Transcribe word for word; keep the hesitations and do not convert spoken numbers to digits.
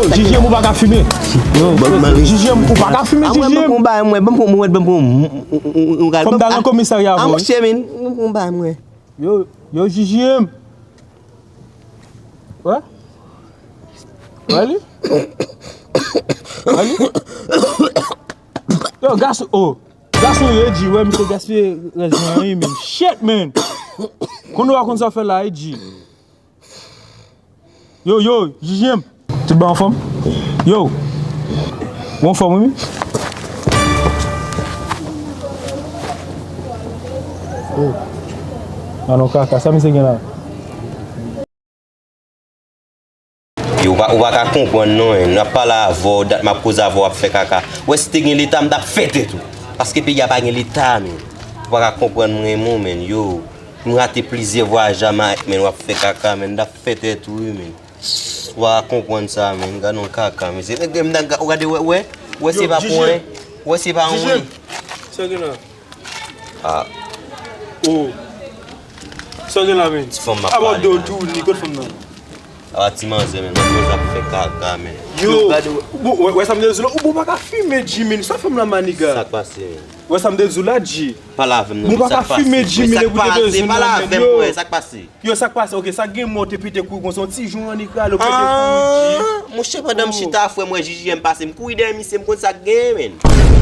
Jiji M, ou pa ka fimen. Yo, Jiji M, ou pa ka fimen, Jiji M. Ban m pran yon bagay mwen, ban m pran yon bagay mwen, ban m pran yon bagay mwen. Fò m t al nan komisarya avè w, wi. Monchè, men, ban m pran yon bagay mwen. Yo, yo, Jiji M. Wè? Wè li? Wè li? Yo, gason, oh. Gason yo, Edji, wè, misye gaspiye rès jan wi, men. Shit, man. Konnen w pa konn sa w fè la, Edji. Yo, yo, Jiji M. Tout ba anfòm? Yo. Ou anfòm, wi? Oh. Alon kaka, sa misye gen la? Yo, ou pa, ou pa ka konprann non, en. M ap pale avè w, dat m ap koze avè w, w ap fè kaka. Ou wè, si te gen leta, m t ap fè tèt ou. Paske peyi a pa gen leta, men. Ou pa ka konprann m renmen w, men. Yo, m rate plizyè vwayaj Jamayik, men, w ap fè kaka, men. M t ap fè tèt ou, wi, men. Ou pa ka konprann sa, men. Gade yon kaka, men. Se nèg, ou gade, wè, wè, wè, se pa pwen. Wè, se pa yon. Sa gen la? Ah. Oh. Sa gen la, men? Ti fanm m ap pale la. Aba do tou, ni kot fanm nan? Aba ti manzè, men. Manzè ap fè kaka, men. Yo, gade, ou bon, wè, wè sa m te di w la, ou bon pa ka fimen, Jimmy. Sa fanm nan, maniga? Sa k pase, men? Wè sa m te di w la, G. Pale avè m, non, men. Bon pa ka fimen, Jimmy, lè ou te bezwen nan, men. Pale avè m, wè, sa k pase? Yo, sa k pase? Ok, sa gen mò te pete kouri konsa, yon ti jou annik rale, ou pete kouri, G. Ah, monchè, pandan m chita, frè m, wè Jiji M pase, m kouri dèyè misye, m konn sa k genyen, men.